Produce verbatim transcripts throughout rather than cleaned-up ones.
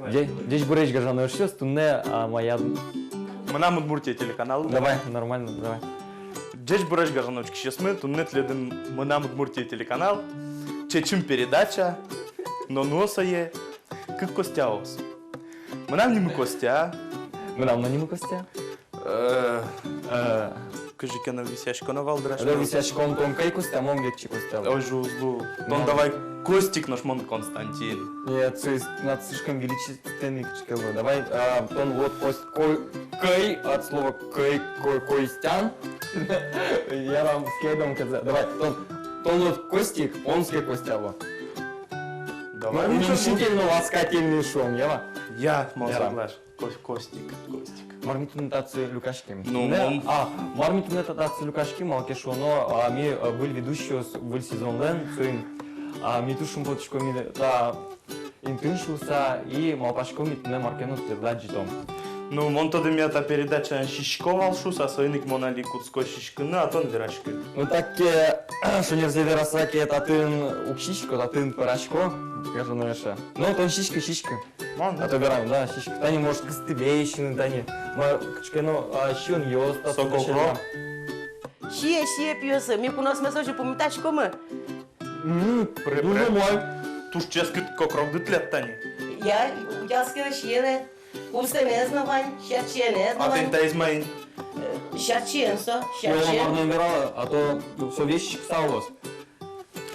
Ӟе-, ӟечбуресь, гажано эшъёс, туннэ, а, мае. «Мынам Удмуртие» телеканал. Давай, нормально, давай. Ӟечбуресь, гажано учкисьёсмы, туннэ тӥледын «Мынам Удмуртие» телеканал, «Чечым» передача, но нуо сое «Кык Костяос». Мынам нимы Костя. Мынам но нимы Костя. Э, Э. Кызьы ке но висъяськоно вал дыр асьмеос. Да, висъяськом, тон кӧй Костя, мон векчи Костя. Ой, уз лу. Тон давай Костик, нош мон Константин. Нет, то есть надо слишком величественный кыӵе ке луэ. Давай, а, тон вот Кост-, Ко-, кӧй, от слова кӧй, Ко-, Костян. Ярам, скидом кыӵе. Давай, тон, тон вот Костик, мон ске Костя луо. Давай. Ну, уменьшительно-ласкательный шуом, яра? Я, мон соглаш. Кос-, Костик, Костик. Мар ми туннэ татчы люкаським? Ну, туннэ, мон- а, мар ми туннэ та-, татчы люкаським, малы ке шуоно, а, ми, а, выль ведущийёс выль сезонлэн, соин, а, ми туж шумпотӥськом ини та интыын шуыса, и малпаськом, ми туннэ мар ке но тӥледлы адӟытом. Ну, мон тодӥ, мед та передачаын сисько вал шуыса, соин ик мон али кутско сиськыны, а тон вераськы. Ну, так ке, шонерзэ вераса ке, татын уг сиськы, татын пӧрасько, гажано эше. Ну, тон сиськы, сиськы. Мон? А то верам, да, сиськы. Тани, может, кыстыбей сиыны, тани. Ма, кыӵе ке но, а, сиёнъёс, та со кокрок. Сие, сие, пиосы, ми куноосмес озьы пумитаськомы. Мм, пре-, туж умой. Туж ческыт кокрокды тӥляд, тани. Я, утялтӥське, сие. Кустэмез но вань, сярчиенэз но вань. А тӥни таиз маин? Э, сярчиен со, сярчиен. Мар но вералэ, а то со весь сиськыса луоз.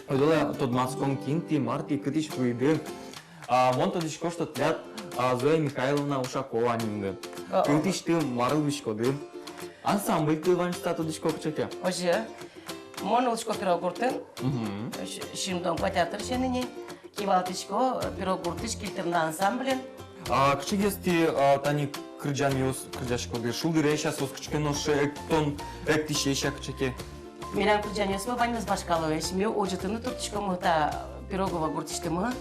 Ойдолэ тодматском, кин тӥ, мар тӥ, кытысь вуиды. А, мон тодӥсько, что тӥляд, а, Зоя Михайловна Ушакова нимды. О-о. Кытысь тӥ, мар улӥськоды? Ансамбльды вань шуса тодӥсько кыӵе ке. Озьы. Мон улӥсько Пирогуртын. Мгм. С-, сизьымдон куать ар тыршен ини. Кивалтӥсько Пирогуртысь «Кильтырна» ансамблен. А кыӵегес тӥ, а, тани кырӟанъёс кырӟаськоды? Шулдыресь-а соос, кыӵе ке но, ше-, эк-, тон эктӥсесь-а кыӵе ке? Милям кырӟанъёсмы ваньмыз вашкалаесь. Ми ӝутыны туртӥськомы та Пирогово гуртысьтымы,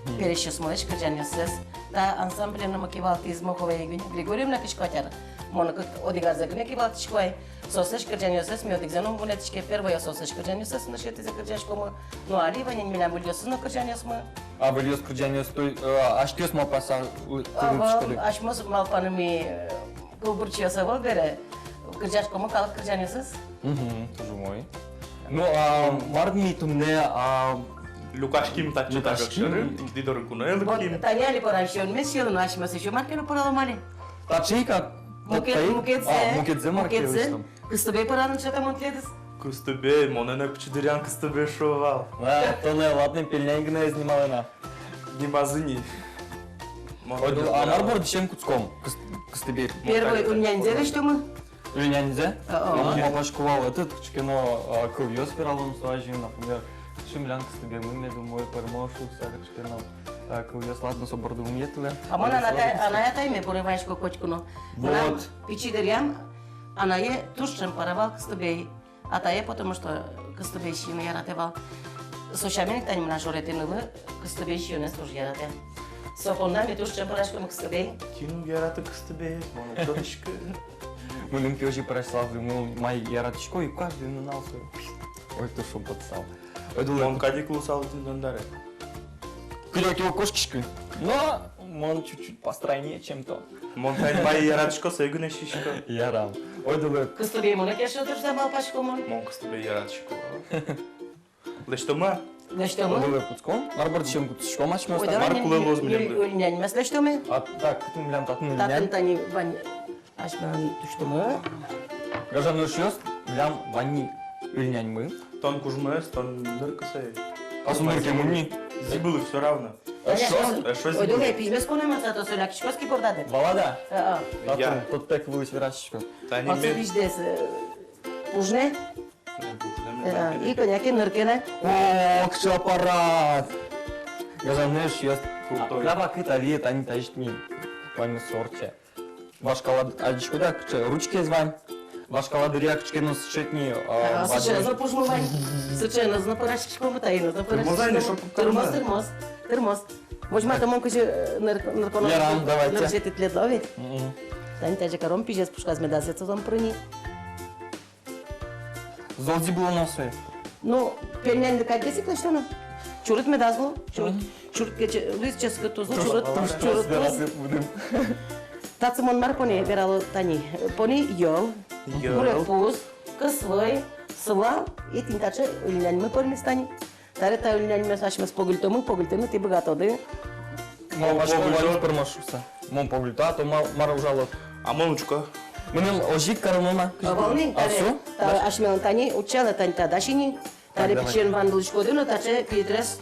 мгм, пересьёсмылэсь кырӟанъёссэс. Та ансамблен но кивалтӥз Моховая Евгения Григорьевна кызь куать ар. Мон кык, одӥг арзэ гинэ кивалтӥсько ай. Соослэсь кырӟанъёссэс ми одӥгзэ но ум вунэтӥське, первой соослэсь кырӟанъёссэс нырысетӥзэ кырӟаськомы. Ну, али вань ини милям выльёсыз но кырӟанъёсмы. А выльёс кырӟанъёс, то, э, асьтэос малпаса, э, ӧвӧл, кырӟаськоды? Асьмеос малпаны ми, э, кылбурчиос ӧвӧл бере, кырӟаськомы калык кырӟанъёсыз. Мгм, туж умой. Ну, а мар ми туннэ, а, люкаським татчы, люкаським татчы, тӥ доры куное лыктӥм. Вот, тани али пӧран сиёнмес сиыло, но асьмеос ещё мар ке но пӧралом али. Таӵе ик-а? Мукет-, та-, мукетсэ, а, мукетсэ мар ке, мукетсэ лэсьтом. Кыстыбей пӧраны чотамон тӥледыз. Кыстыбей, монэ но пичи дыръям кыстыбей шуо вал. А, тонэ, ладно, пельнянь гинэ ӧз нималэ на. Нимазы ни. Ой, а мар бордысен кутском кыс-, кыстыбей? Первой ульняньзэ лэсьтомы. Ульняньзэ? О-о. А мон малпасько вал, этот, кыӵе ке но, а, кылъёс вералом со азьын, например, кыӵе милям кыстыбеймы мед умой пӧрмоз шуыса, кыӵе ке но, а, кылъёс, ладно, со борды ум йӧтылэ. А мон анай-атай-, анай-атайме буре вайисько котьку но. Вот. Мынам пичи дыръям анае туж ӵем пӧра вал кыстыбей. Атае, потому что кыстыбей сиыны яратэ вал. Со сямен ик тани мынам шоретӥ нылы кыстыбей сиёнэз туж яратэ. Со понна ми туж ӵем пӧраськом кыстыбей. Кин уг яраты кыстыбей, мон уг тодӥськы. Мыным пе озьы пӧраськысалзы, мон мае яратӥсько, и каждый нунал сое. Ой, туж шумпотысал. Ойдолэ. Мон кадь ик луысал тӥни тон доры. Кыдёке уг кошкиськы. Но мон чуть-чуть постройнее, чем тон. Мон тани мае яратӥсько, сое гинэ сисько. Ярам. Ойдолэ. Кыстыбей монэ кельше дыр шуса малпасько мон. Мон кыстыбей яратӥсько. Лэсьтомы-а? Лэсьтомы. Ойдолэ кутском. Мар бордысен кутском асьмеос? Ойдолэ. Мар кулэ луоз милемлы? Ульняньмес лэсьтомы. А, так, кытын милям татын ульнянь? Татын тани вань. Асьмелэн туштымы. Гажано эшъёс, милям вань ни ульняньмы. Тон кужмоез, тон дыр кысэ. А со ныркем ини. Зӥбылы всё равно. Эшшо? Эшшо зӥбылы. Ойдолэ, пизьмес поно мар, зато со лякиськоз ки бордады. Валад-а? А-а. Татын, я. Тодтэк вылысь вераськиськод. Тани мед. Отсы пизьдэс, э, пужме. Э, и кӧня ке ныркеме. О, кыӵе аппарат! Гажано эшъёс. Крутой. А, да, вакыт али, тани тазьы ик ни. Ваньмыз со ортче. Вашкала, адӟиськод-а, кыӵе ручкаез вань. Вашкала дыръя кыӵе ке но сыӵе ик ни, а, сыӵеез но пужмы вань. Сыӵеез но пӧраськиськом, таиз но пӧраськиськом. Тырмоз-а ни, шо пуккам? Тырмоз, тырмоз, тырмоз. Возьматом мон кызьы, э, ныр-, нырконо. Ярам, давайте. Нырысетӥ тӥледлы ведь. Мгм. Тани тазьы каром, пизьдэс пушказ медаз йӧт, созон пырыни. Зол зӥбылоно сое? Ну, пельняньлы кадьгес ик лэсьтоно. Чурыт медаз лу, чурыт. Мгм. Чурыт кече, луиз ческыт туж, ну, чурыт, чурыт туж. Татсы мон мар пони, верало тани. Пони йӧл, йӧл, курегпуз, кысвӧй, сылал, и тӥни таӵе ыльняньмы пӧрмиз тани. Таре та ыльняньмес асьмеос погыльтомы, погыльтыны тӥ быгатоды. Мон погыльто, пӧрмоз шуса. Мон погыльто, а тон ма-, мар ужалод? А мон учко. Мыным озьы ик кароно на. А, волны, а, таре, всё? Та, асьмелэн тани, утчалэ тани та дась ини. Таре пичиен вандылӥськоды но, таӵе пичигес.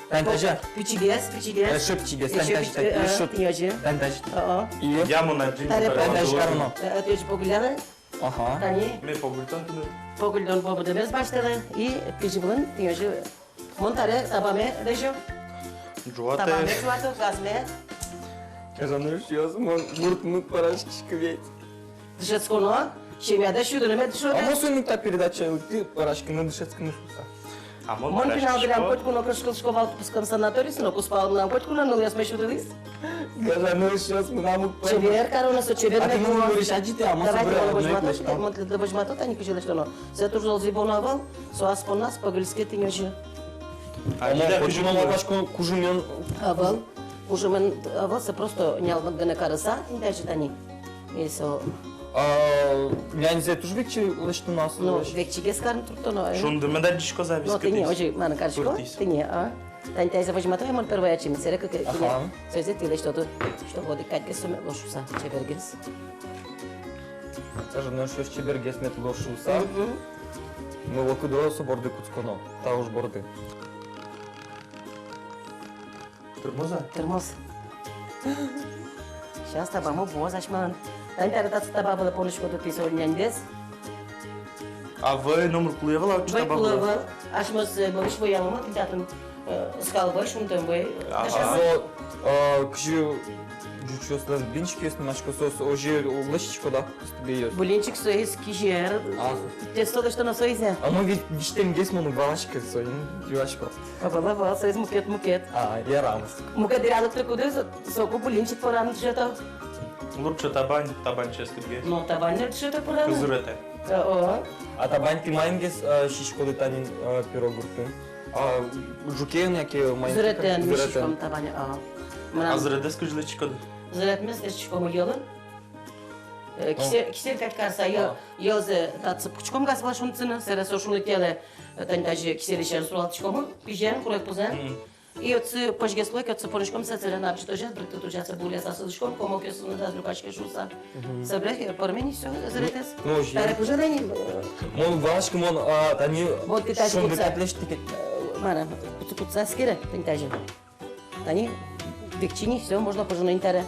Тань тазьы. Пичигес, пичигес. Эшшо пичигес, тань тазьы, тань тазьы. Тань тазьы. О-о. И? Я мон адӟи. Таре тань тазьы кароно. Э, э, тӥ озьы погыллялэ. Ага. Тани. Ми погыльтом тӥни. Погыльтон бобыдэмез басьтэлэ. И пичи вылын тӥни озьы. Мон таре табаме лэзё. Ӝуатэ. Табаме ӝуато, газме. Гажано эшъёс, мон муртмыт пӧраськисько ведь. Дышетсконо, семьяда сюдыны мед дышоды. А мон соин ик та передачае лыктӥ, пӧраськыны, дышетскыны шуса. А мон пинал дыръям котьку но кышкылӥсько вал, пускам санаториысь но, кузпалын мынам котьку но нылъёсме сюдылӥз. Гажано эшъёс, мынам уг пӧрмы. Чебер кароно со, чебер. А тӥ мон нырысь адӟиды, а мон со быре возьмато, мон тӥледлы возьмато, тани кызьы лэсьтоно. Сое туж зол зӥбоно ӧвӧл, со ас понназ погыльске тӥни озьы. А мон кызьы мон малпасько, кужымен. Ӧвӧл. Кужымен ӧвӧл, со просто нялмыт гинэ карыса, тӥни тазьы тани. И со. А няньзэ туж векчи лэсьтоно-а со? Ну, векчигес карыны турттоно, э. Шунды меда адӟиськоз-а, вискытӥз? Ну, тӥни, озьы, мар кариськод, тӥни, а. Тани тазьы возьмато, мон первой ачим, сэре кык, тӥни. Ага. Сое тӥ лэсьтоды, что вот и кадьгес со мед луоз шуса, чебергес. Даже, ну, что чебергес мед луоз шуса. Мгм. Мыло-кыдо со борды кутсконо, та уж борды. Тырмоз-а? Тырмоз. Сейчас табамы вуоз асьмелэн. Тани таре татчы таба вылэ поныськоды тӥ со няньдэс. А вӧй номыр кулэ ӧвӧл-а отчы таба вылэ? Вӧй кулэ ӧвӧл. Асьмеос, э, вӧй вӧяломы, тӥни татын, э, скал вӧй, шунтэм вӧй. Ага. Со, э, кызьы ӟучъёслэн блинчикъёссы нимасько, соос озьы лэсьтӥськод-а? Блинчик соиз кизер. А. Тесто лэсьтоно соизэ. А мон ведь визьтэнгес, мон уг валаськы, соин юасько. Ӧвӧл, ӧвӧл, соиз мукет, мукет. А, ярамыз. Мукет дыръя лыктыкуды, со, соку блинчик пӧраны дышето. Лучше табань, табань ческытгес. Но табань но дышето пӧраны. Зыретэ. О-о. А табань тӥ маингес, э, сиськоды тани, э, пирог гуртын? А, ӝукен яке маин? Зыретэн. Зыретэн. Ми сиськом табань, а. А зыретэз кызьы лэсьтӥськоды? Зыретмес лэсьтӥськом йӧлын. Э, кисе-, кисель кадь карыса, йӧ-, йӧлзэ татчы пукиськом газ вылэ шунтыны, сэре со шунытъялэ, э, тани тазьы кисельысен сулалтӥськом, пизен, курегпузэн. Мгм. И отчы пӧзьгес луэ ке, отчы поныськом, сэ-, сэре набӟытозяз, брыктытозяз, сэ буръяса сылӥськом, комокъёс но дась люкаське шуса. Мгм. Собере, э, пӧрме ни, всё, зыретэз. Ну, таре пыжалэ ни, э. Мон валасько, мон, а, тани шунды кадь лэсьтӥ ке. Э, мар-а, кутсы-, кутсаса эскере, тани тазьы. Тани векчи ни, всё, можно пыжыны ини таре.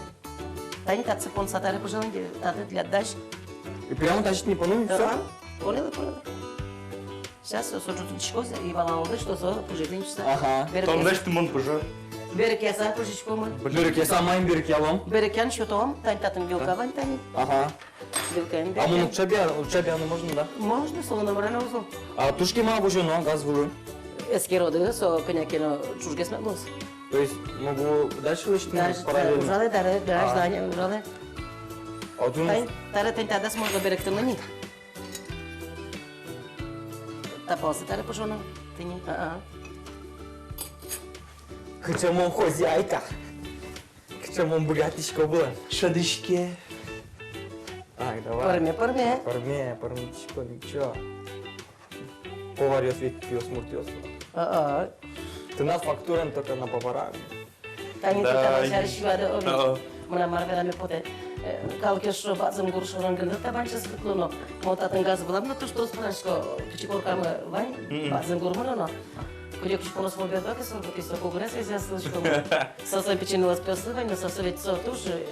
Тани татчы понса таре пыжалэ ини, татын тӥляд дась. И прямо тазьы тӥни поно, всё? Ага, понэлэ, понэлэ. Сейчас со, со ӝутӥськоз, и валалоды, что со пыжиз ини шуса. Ага. Берык-, тон дась, тон мон пыжо. Берыкъяса пыжиськомы. Берыкъяса, маин берыкъялом? Берыкъян сётом, тани татын вилка вань тани. Ага. Вилкаен берыкъян. А мон укша бия-, укша бияны можно, да? Можно, солы номыр но уз лу. А туж ке ма возёно газ вылын? Эскероды, со кӧня ке но ӵужгес мед луоз. То есть могу дальше лэсьтыны параллельно? Дальше, да, ужалэ, да, да, да, ужалэ. А вот у нас... Тани, таре тани тадэс можно берыктыны ни. Та палсэ таре пыжоно, тӥни, а-а. Кыӵе мон хозяйка. Кыӵе мон быгатӥсько вылэм. Шӧдӥське. Так, давай. Пӧрме, пӧрме. Пӧрме, пӧрмисько, ничего. Поваръёс ведь пиосмуртъёс. А-а. Тынад фактураен только на повара. Тани, да, тани, тани, тани, тани, тани. Мынам мар вераме потэ. Э, калыкъёс шуо, бадӟым гур шорын гинэ табань ческыт луоно. Мон татын газ вылам но туж трос пыжасько, пичи коркамы вань, мгм, бадӟым гурмы но. Кыдёкысь понос мон берто ке, сургутысь, соку гинэ связь сылӥськом. Соослэн пичи нылпиосы вань но, соос ведь со туж, э,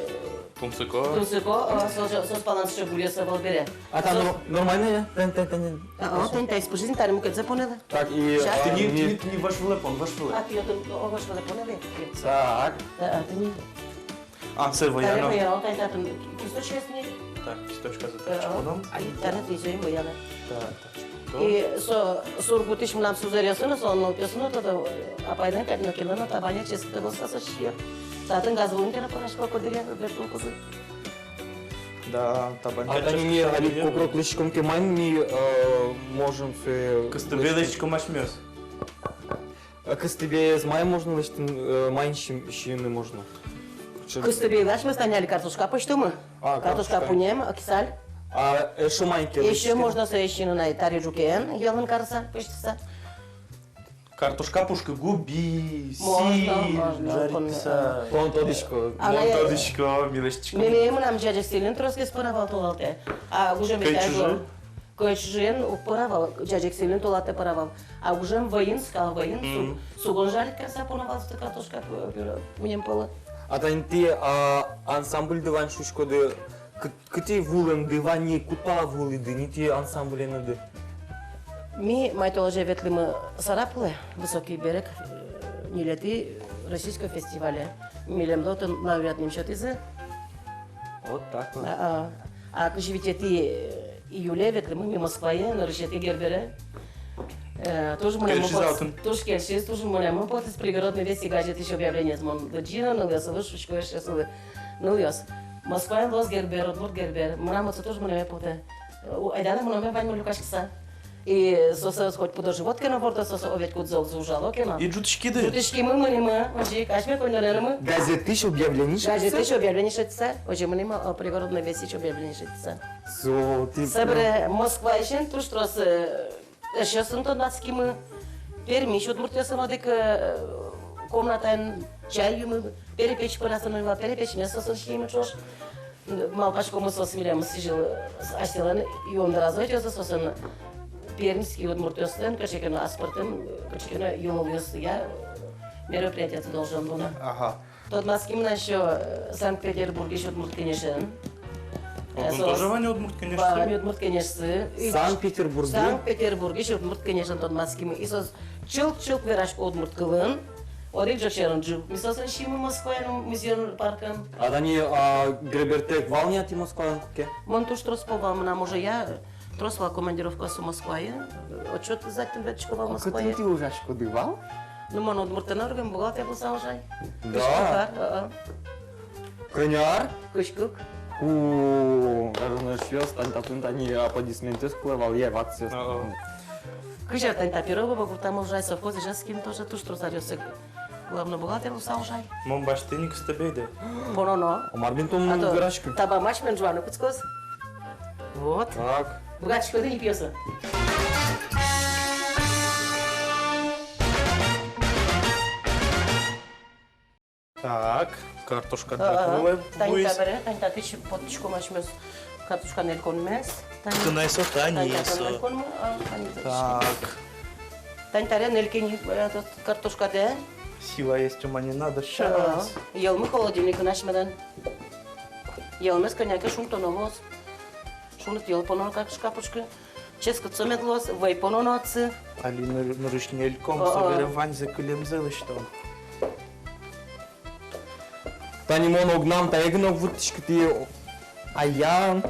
тунсыко. Тунсыко, э, со-, соос палан сыӵе гуръёс ӧвӧл бере. А там нор-, нормально, я? Тань, тань, тань. А, о, тань, таиз пыжиз ини, таре мукетсэ понэ. Так, и, сейчас. А, тӥни, ми-, тӥни, тӥни ваш вылэ пон, ваш вылэ. А, тӥни отын, о, ваш вылэ понэ, ве. Так. Да, а, тӥни. А, сэ вӧяно. Таре вӧяно, тань татын кисточкаез ни. Так, кисточказэ, э, так, чпоно. А, и таре тӥни сое вӧяно. Так, так, чпоно. И со сургутысь мынам сузэръёсы но, со нылпиосы но, тодо, апайдэн кадь но кинлэн но табанез ческыт ӧвӧл шуса сиё. Татын газ вылын ке но пыжасько, куддыръя бертылӥськозы. Да, табань. А тани ми али кокрок лэсьтӥськом ке, маин ми, э, можем сое... Кыстыбе лэсьтӥськом асьмеос. А кыстыбеез мае можно лэсьтыны, э, маин сиыны можно? Кыстыбеез асьмеос тани али картошка пӧзьтомы. А, картошка, картошка пунем, кисаль. А эшшо маин ке лэсьтыны? Эшшо можно сое сиыны на тари ӝукен, йӧлын карыса, пӧзьтыса. Картошка пушкы губи, можно, сӥль, можно, жарить кон-, писа. Э, кон тодӥсько. А мон на-, тодӥсько, милесьтӥсько. Мемее мынам ӟаӟег сӥльын тросгес пӧра вал толалтэ. А гужем ведь кӧй чыжы? Кӧй чыжыен уг пӧра вал, ӟаӟег сӥльын толалтэ пӧра вал. А гужем вӧйын, скал вӧйын, су-, сугон жарить карыса поно вал со картошка пу-, пюре, пунем пӧлы. А тани тӥ, а, ансамбльды вань шуиськоды, кы-, кытӥ вуылэмды вань, куд пала вуылӥды ни тӥ ансамблен ӧды? Ми май толэзе ветлӥмы Сарапулэ, «Высокий берег», э, ньылетӥ российской фестивале. Милемлы отын лауреат ним сётӥзы. Вот так вот. А, а. А кызь витетӥ июле ветлӥмы ми Москвае, нырысетӥ Гербере. Э, туж мынэмы потӥз, туж кельшиз, туж мынэмы потӥз, «Пригородной вести» газетысь объявлениез мон лыдӟи но, нылъёсылы шуисько эшъёсылы. Нылъёс, Москваын луоз Гербер, удмурт Гербер. Мынам отсы туж мынэмы потэ. Э, у-, айда но мынэме ваньмы люкаськыса. И соос хоть пудо-живот ке но ворто, соос ведь кудзэ ужало ке но. И ӝутӥськиды? Ӝутӥськимы, мынӥмы, озьы ик асьме коньдонэнымы. Газетысь объявление шедьтыса? Газетысь объявление шедьтыса, озьы мынӥмы, о, «Пригородной вестиысь» объявление шедьтыса. Со, тӥ... Собере Москваысен туж трос, э, эшъёсын тодматскимы. Пермись удмуртъёсын одӥг, э, комнатаын чай юимы, перепеч пӧраса нуима, перепечмес соосын сиимы ӵош. Малпаськомы, соос милемыз сӥзьыл асьсэлэн юондыразы ӧтёзы, соосын пермский удмуртъёслэн кыӵе ке но аспӧртэм, кыӵе ке но юонъёсъя мероприятиязы должен луыны. Ага. Тодматскимы на ещё, э, Санкт-Петербургысь удмурт кенешен. Э, отын тоже вань удмурт кенешсы? Вань удмурт кенешсы. И Санкт-Петербургысь? Санкт-Петербургысь удмурт кенешен тодматскимы. И соос чылк-чылк верасько удмурт кылын. Одӥг ӝӧк сьӧрын ӝук ми соосын сиимы Москваын, музей паркын. А тани, а, Гербертэк вал ни-а тӥ Москваын куке? Мон туж трос пол вал, мынам уже я трос вал командировкаосы Москвае. Отчёт сдать-а ветлӥсько вал Москвае. А кытын тӥ ужаськоды вал? Ну, мон удмурт тӧроен бухгалтер луыса ужай. Да. Кызь кык ар, а-а. Кӧня ар? Кызь кык. У, гажано эшъёс, тани татын тани аплодисментъёс кулэ вал, я, овациос. О-о. Кызь ар тани та Пирогово гуртамы ужай, совхоз Ижевскийын тоже туж трос аръёсы главный бухгалтер луыса ужай. Мон басьтӥ ни кыстыбейдэ. Пононо. А мар бен тон... А то вераськод? Табамась мен жуаны кутскоз. Вот. Так. Быгатӥськоды ни, пиосы? Так, картошка, а, да, кулэ. Тани вуиз. Табере, тани татысь поттӥськом асьмеос картошка нельконмес. Тани. Кынай со, тани, тани со. Нельконмы, а, тани со. Так. Тани табере нельке ни, э, этот, картошкадэ. Сила есть, ума не надо, щас. А, йӧлмы холодильникын асьмелэн. Йӧлмес кӧня ке шунтоно луоз. Шуныт йӧл пононо картошка пушкы. Ческыт со мед луоз, вӧй пононо отсы. Али ныр-, нырысь нельком, о-о, собере ваньзэ кылемзэ лэсьтом. Тани мон огнам тае гинэ уг вуттӥськы, тӥ аян.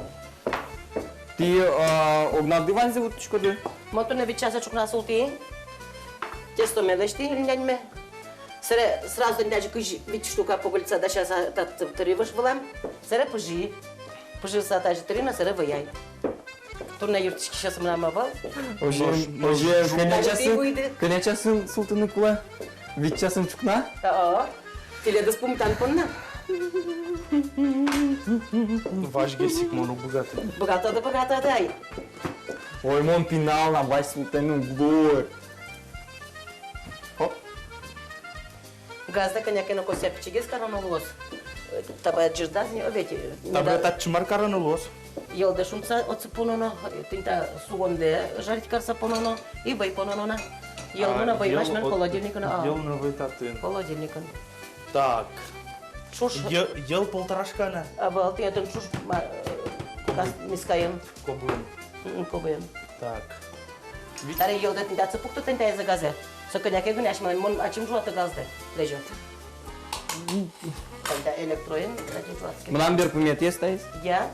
Тӥ, а, огнады ваньзэ вуттӥськоды? Мон туннэ вить часа ӵукна султӥ. Тесто мед лэсьтӥ, няньме. Сэре сразу тани тазьы кызь вить штука погыльтыса дасяса тат-, тыри выж вылам. Сэре пыжи. Пыжыса тазьы тыри но сэре вӧяй. Туннэ юрттӥськисьёс мынам ӧвӧл. Озьы, нош, нош озьы, жуг. Кӧня часын, кӧня часын султыны кулэ? Вить часын ӵукна? О-о. Тӥледыз пумитан понна. Вазьгес ик мон уг быгаты. Быгатоды, быгатоды ай. Ой, мон пинал на, вазь султыны уг луы. Хоп. Газдэ кӧня ке но косъя пичигес кароно луоз. Табере ӝырдаз ни, о, ведь, э, табере меда-, татчы мар кароно луоз? Йӧлдэ шунтыса отсы пононо, э, тӥни та сугондэ жарить карыса пононо, и вӧй пононо на. Йӧлмы но, а, вӧймы но асьмелэн от-, холодильникын, а. Йӧл но вӧй татын. Холодильникын. Так. Ӵуж. Йӧ-, йӧл полторашка на. А, вӧл, тӥни отын ӵуж, ма-, э, кас-, мискаен. Кобыен. М, кобыен. Так. Таре йӧлдэ тӥни татчы пукты, тӥни таизэ газэ. Со кӧня ке гинэ асьмелэн, мон ачим ӝуаты газдэ лэзё. Тӥни та электроен ачим ӝуатске. Мынам берпуметӥез таиз? Я.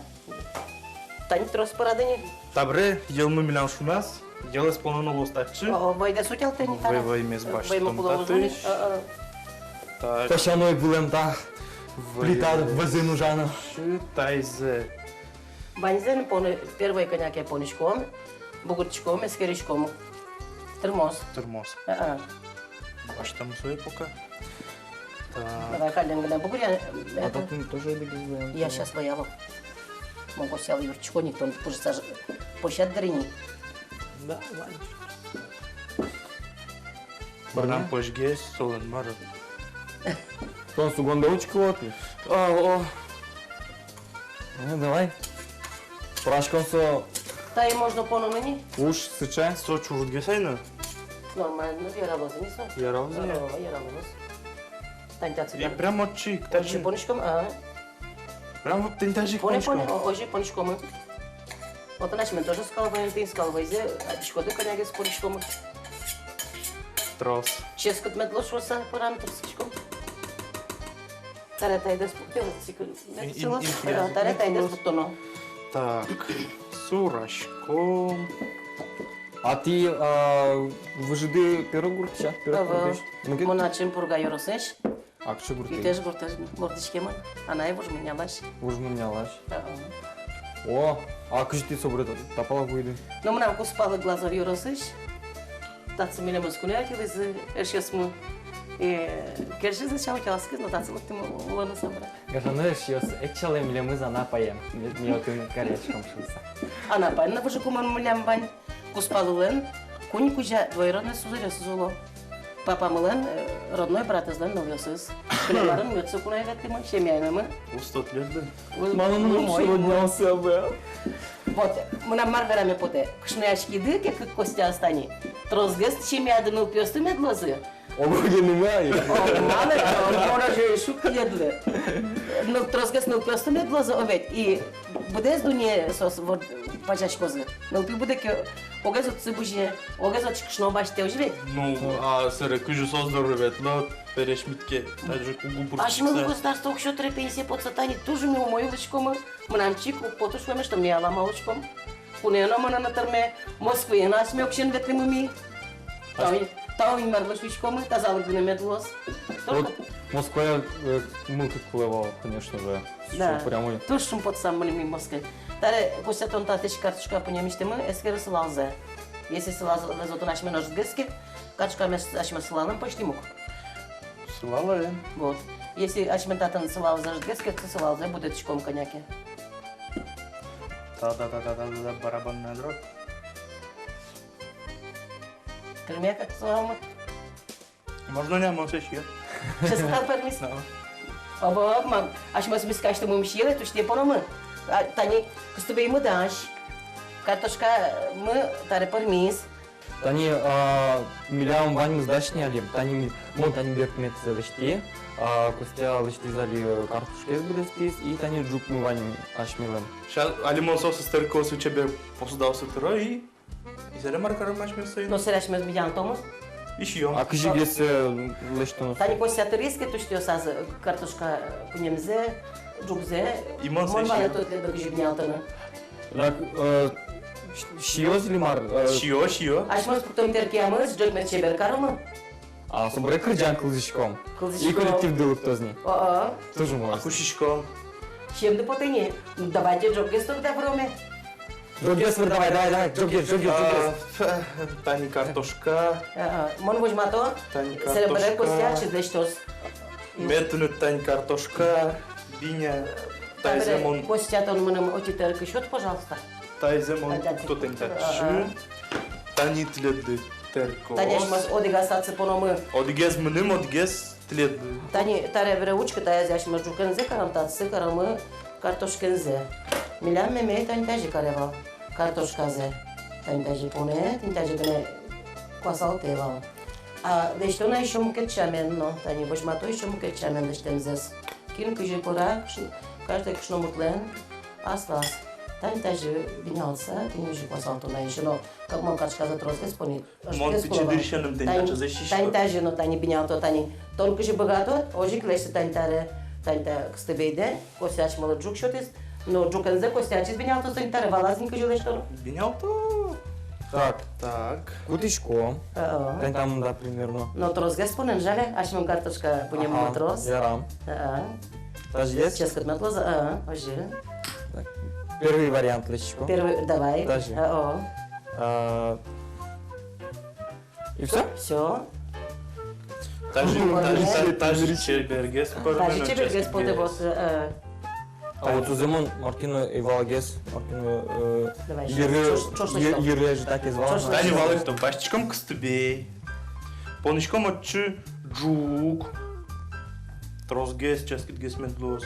Тани трос пӧрады ни. Табере йӧлмы милям шуназ, йӧлэз пононо луоз татчы. О, вӧйдэс утялтэ ни, вӧй, тара. Вӧймес басьтом татысь. О-о. Так. Песяной вылэм та. Вӧй. Плита вӧзын ужано. Шы таизэ. Ваньзэ но поны, первой кӧня ке понӥськом, бугыртӥськом, эскериськом. Тырмоз. Тырмоз. А-а. Ачтам сое пока. Так. Давай каллен гинэ бугыръя. А это, татын тоже одӥгез ваён. Я щас ваяло. Мон Костялы юрттӥсько ни, тон пыжыса пӧсяд дыр ини. Да, вань. Мынам пӧсьгес, солэн мар-о. Тон сугондэ учкы вот. А, о. Ну, давай. Пӧраськом со. Тае можно поно ни? Уж сыӵе. Со чурытгес ай но. Нормально, яралоз ни со. Яралоз ни. О, яралоз. Тань татчы. И прям отчы ик, отчы тазьы понӥськом, а? Прям вот тань тазьы ик понӥськом. Поно, поно, о, озьы понӥськом. Вот асьмелэн тоже скал ваён, тӥни скал ваёнзэ адӟиськоды, кӧнягес понӥськом. Трос. Ческыт мед луоз шуыса, пӧрам, трос киськом. Таре тайдэс пуктэ, вот сикы. Ин-, ин-, ин-, таре тайдэс пуктоно. Так, сураськом. А тӥ, а, выжыды пирог гуртысь-а? Пирог гуртысь. Ага. Мон ачим Пурга ёросысь. А кыӵе гуртысь? Итеж гуртысь, вордӥськемын. Анае Вуж Мунялась. Вуж Мунялась. Ага. О, а кызьы тӥ собере та-, та пала вуиды? Ну, мынам кузпалы Глазов ёросысь. Татчы милемыз куное ӧтилӥзы эшъёсмы. Э, кельшиз, ӵем утялтӥськиз, но татчы лыктӥм улыны собере. Гажано эшъёс, ӧтчалэ милемыз Анапае. Ми, ми отын каръяськом шуыса. Анапаын но выжыкумы милям вань. Кузпалылэн куинь кузя двоюродной сузэръёсыз уло. Папамылэн, э, родной братэзлэн нылъёсыз. Кылем арын ми отчы куное ветлӥмы, семьяенымы. Усто тӥледлы. Уз-, малы мыным умой. Сегодня особо. Вот, мынам мар вераме потэ. Кышнояськиды ке кык Костяос тани, тросгес семьяды нылпиосты мед луозы. Ого, гинэ ма. О, малы, о, мон озьы шуисько тӥледлы. Ну, тросгес нылпиосты мед луозы, о ведь, и быдэс дунне соос вот пазяськозы. Нылпи будэ ке, огез отчы бызе, огез отчы кышно басьтэ, озьы ведь? Ну, а сэре кызьы соос доры ветло, пересьмыт ке, даже кугу буртчик. Асьмелы государство уксё тыре пенсие потса, тани туж ми умой улӥськомы. Мынам чик уг поты шуэме, что ми алама улӥськом. Куное но мынэ но тырме, Москвае но асьме уксёен ветлӥмы ми. Тау, тау Инмарлы шуиськомы, тазалык гинэ мед луоз. Вот только Москвае, э, мылкыд кулэ вал, конечно же. Да. Всё прямой. Туж шумпотсам мыным ми Москвае. Таре, Костя, тон татысь картошка пунэмысьтымы эскеры сылалзэ. Если сылалзэ отын асьме ӧжытгес ке, картошкамес асьме сылалэ пӧзьтӥм ук. Сылалэ. Вот. Если асьме татын сылалзэ ӧжытгес ке, сылалзэ будэтӥськом кӧня ке. Та-та-та-та-та, барабанная дробь. Кылме ке сылалмы. Можно не, мон сое сие. Ческыт-а пӧрмиз? Да. Обо, мам, асьмеос мискаысьтымы сиелэ, тусьтэ пономы. А, тани кыстыбеймы дась. Картошкамы таре пӧрмиз. Тани, а, милям ваньмыз дась ни али. Тани ми-, мон тани берпуметӥзэ лэсьтӥ, а, Костя лэсьтӥз али, картошкаез быдэстӥз, и тани ӝукмы вань асьмелэн. Ща-, али мон соосыз тэркыосыз, чебер посудаосыз тыро, и, и сэре мар каром асьмеос соин? Но сэре асьмеос бинялтомы. И сиём. А кызьы гес, э, лэсьтоно? Тани Костя тыриз ке тусьтыосаз, картошка пунэмзэ, ӝукзэ. И мон сое сиё. Мон валэктод тӥледлы, кызьы бинялтыны. Так, э, с-, сиёз или мар, э? Сиё, сиё. Асьмеос пуктом тэркыямы, ӝӧк мед чебер каромы. А, собере кырӟан кылзӥськом. Кылзӥськом. И коллективды лыктоз ни. О-о. Туж умой. А кутӥськом. Сиемды потэ ни. Ну, давайте ӝоггес тогда выроме. Ӝоггес выр, давай, давай, давай, ӝоггес, ӝоггес, ӝоггес. А, тани картошка. А, а, мон возьмато. Тани картошка. Сэре бере Костя ачиз лэсьтоз. Мед тыныд тани картошка, биня. Табере, тайзэ мон. Костя, тон мыным отӥ тэркы сёт, пожалуйста. Тайзэ мон. Тань татчы. Тани тӥледлы тэркыос. Тани асьмеос одӥгаз татчы пономы. Одӥгез мыным, одӥгез тӥледлы. Тани табере учкы, тайзэ асьмеос ӝукензэ каром, татчы каромы картошкензэ. Милям мемей тани тазьы каре вал картошказэ. Тани тазьы понэ, тани тазьы гинэ куасалтэ вал. А лэсьто на ещё мукет сямен но, тани возьмато ещё мукет сямен лэсьтэмзэс. Кин кызьы пӧра, кыш-, каждый кышномуртлэн аслаз. Тани тазьы бинялтса, тӥни озьы куасалто на ещё но. Как мон картошказэ тросгес понӥ, ӧжытгес кулэ вал. Мон пичи дырысеным тани таӵезэ сисько. Тани тазьы но тани бинялто, тани. Тон кызьы быгатод, озьы ик лэсьты тани таре, тани та кыстыбейдэ, Костя асьмелы ӝук сётӥз. Но ӝукензэ Костя ачиз бинялтоз, тани таре валаз ини кызьы лэсьтоно. Бинялто. Так. Так. Кутӥсько. А-а. Тани та мында примерно. Но тросгес понэ, жаль, асьмелэн картошка пунэммы трос. Ярам. А-а. Тазьыгес? Ческыт мед луоз, а-а, озьы. Так. Первый вариант лэсьтӥсько. Первый, давай. Тазьы. А-а. А, и всё? Всё. Тазьы, тазьы, тазьы чебергес пӧрмиз. Тазьы чебергес потэ, вот, э. А вот озьы мон мар ке но ӧй валгес, мар ке но, э, давай, йыры, чош-, чош-, йыр-, йыры ӧжытак ӧй вала. Чош-, тани чош-, валэкто, басьтӥськом кыстыбей. Поныськом отчы ӝук. Тросгес, ческытгес мед луоз.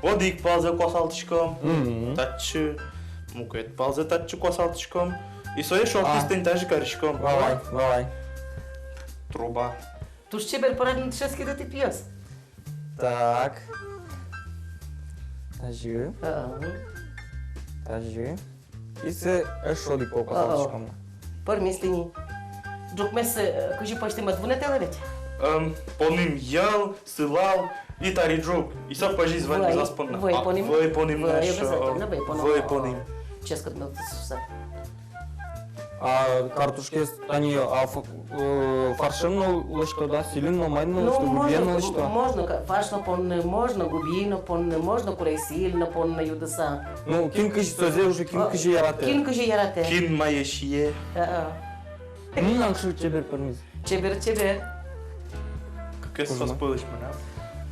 Одӥг палзэ куасалтӥськом. Мгм. Татчы. Мукет палзэ татчы куасалтӥськом. И сое шокиз тӥни тазьы кариськом. Валай, валай. Труба. Туж чебер пӧрмиз, ческыт тӥ, пиос. Так. Тазьы. А-а. Тазьы. И сое эшшо одӥг пол куасалтӥськом на. Пӧрмиз тӥни. Ӝукмес, э, кызьы пӧзьтӥм, мед вунэтэ ведь? Эм, поным йӧл, сылал и тари ӝук. И со пӧзиз ваньмыз ас понна. Вӧй поным. А, вӧй поным. Вӧй, на, обязательно вӧй поным. Вӧй поным. Ческыт мед луоз шуса. А картошкаез тани, а, ф-, э, фаршен но лэсьто, да, сӥлен но, маин но лэсьто, губиен но лэсьто. Можно ка-, фарш но понны, можно губи но понны, можно курегсӥль но понны юдыса. Ну, кин кызьы, сое уже кин кызьы яратэ. Кин кызьы яратэ. Кин мае сие. А-а. Мынам шуо, чебер пӧрмиз. Чебер, чебер. Кыкез соос пӧлысь мынам.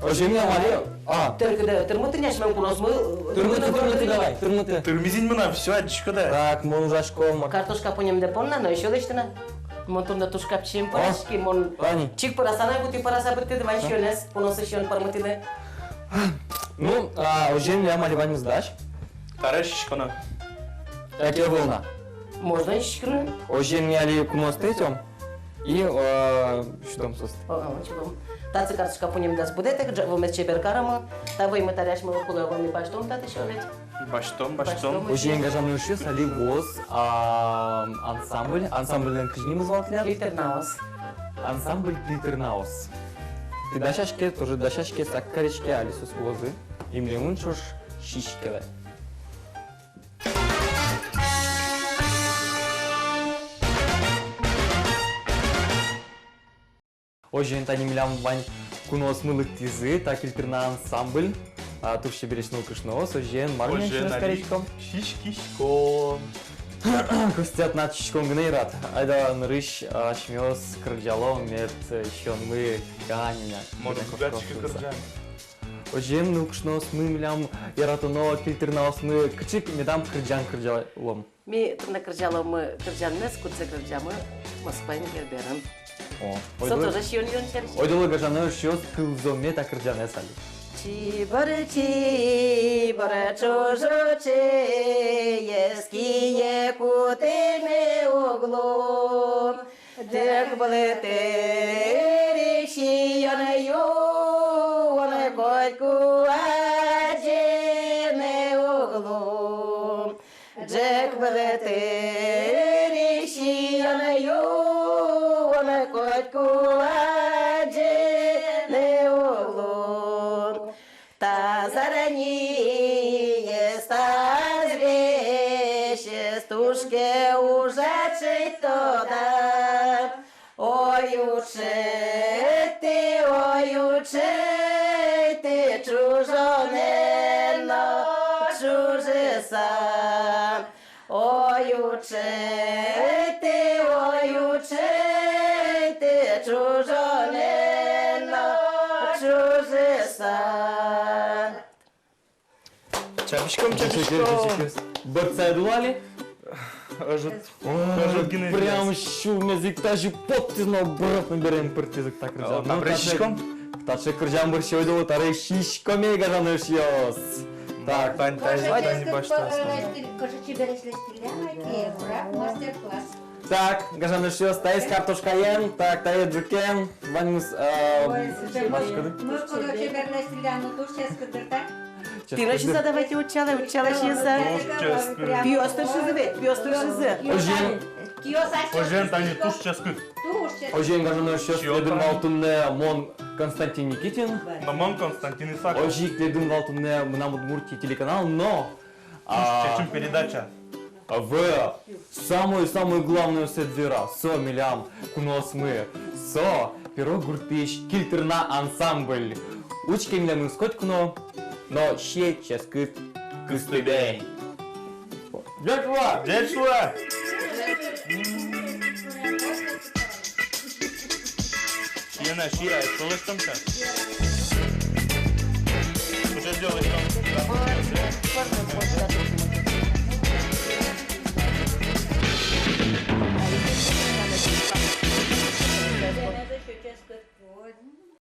Озьы мынам али. А. Тырмыты, тырмыты ни асьмелэн куноосмы. Тырмыты, тырмыты, давай, тырмыты. Тырмиз ини мынам, всё, адӟиськод-а? Так, мон ужасько, ма. Картошка понем да понна, но ещё лэсьтыны. Мон туннэ тушкапчиен пӧраськи, мон. Тани. Чик пӧраса но ӧй куты, пӧраса быдтӥды, вань сиёнэз, куноос сиён пӧрмытӥды. Ну, а, озьы милям али ваньмыз дась. Табере сиськоно. Яке ӧвӧл на? Можно сиськыны. Озьы ми али куноосты ӧтём. И, э, сюдом соосты. О, о, сюдом. Татчы картошка понем дась, будэтэк, ӝ-, вӧймес чебер каромы. Та вӧймы табере асьмелы кулэ ӧвӧл, ми басьтом татысь ведь. Басьтом, басьтом. Басьтом. Озьыен, гажано эшъёс, али вуоз, а, ансамбль. Ансамбльлэн кызьы нимыз вал тӥляд? Кильтырнаос. Ансамбль Кильтырнаос. Тӥ дасяське, тоже дасяське, сак кариське, али соос вуозы. И милемын ӵош сиськелэ. Озьыен, тани милям вань куноосмы лыктӥзы, та Кильтырна ансамбль, а, туж чебересь нылкышноос, озьыен, мар ми озьыен асьмеос али кариськом? Сиськиськом. Костя, тынад сиськон гинэ яратэ. Айда нырысь, а, асьмеос кырӟалом, мед, э, сиёнмы кань милям. Мон гинэ кошкоз кырӟан. Озьыен, нылкышноосмы милям яратоно Кильтырнаосмы, кыӵе ке медам кырӟан кырӟалом. Ми туннэ кырӟаломы кырӟанмес, кудзэ кырӟамы Москваын Герберын. О, со ойдолэ, тоже сиён-юон сярысь. Ойдолэ, гажано эшъёс, кылзоме та кырӟанэз али. Чибор, чибор ӵужо чеес кие кутӥмы уг лу. Ӝӧк вылтӥр сиён-юон котьку адӟыны уг лу. Ӝӧк вылтӥр сиён-юон котьку адӟыны уг лу. Та зарниез, та азвесез туж ке ужа, чить тодам. Ой, учкы тӥ, ой, учкы тӥ, ӵужонэн но ӵужыса. Ой, учкы тӥ, ой, учкы тӥ, ӵужонэн но ӵужыса. Чаписьком, чаписьком. Бертсайды луали? Ӧжыт. Ой, ӧжыт гинэ прям вес. Сюлмез ик тазьы поттӥз но, обратно берен пыртӥз ик та кырӟан. О, ну, табере таӵе, сиськом. Таӵе кырӟан бӧрсьы ойдолэ табере сиськом, гажано эшъёс. Так. Тань, тань, тань, баштаськом. Кыӵе чебересь лэсьтӥллям ай тӥ, ура, мастер-класс. Так, гажано эшъёс, таиз картошкаен, так, таиз ӝукен, ваньмыз, э, ой, машкады. Мышкыдо чебер лэсьтӥллям, ну, туж ческыт дыр, так? Тӥ но сиыса давайте, утчалэ, утчалэ сиыса. Туж ческыт. Пиос тыршизы ведь, пиос тыршизы. Озьыен. Озьыен, тани туж ческыт. Туж ческыт. Озьыен, гажано эшъёс, тӥледын вал туннэ мон, Константин Никитин. Но мон Константин Исаков. Озьы ик тӥледын вал туннэ «Мынам Удмуртие» телеканал, но, а, туж чечым передача. В самой-самой главной сфере со милям куноосмы, со Пирог гуртысь «Кильтырна» ансамбль. Учке милемыз котьку но, но сие ческыт кыстыбей. Ӟеч луэ! Ӟеч луэ! Лена, сиа, солэстом ка. Уже делаешь там.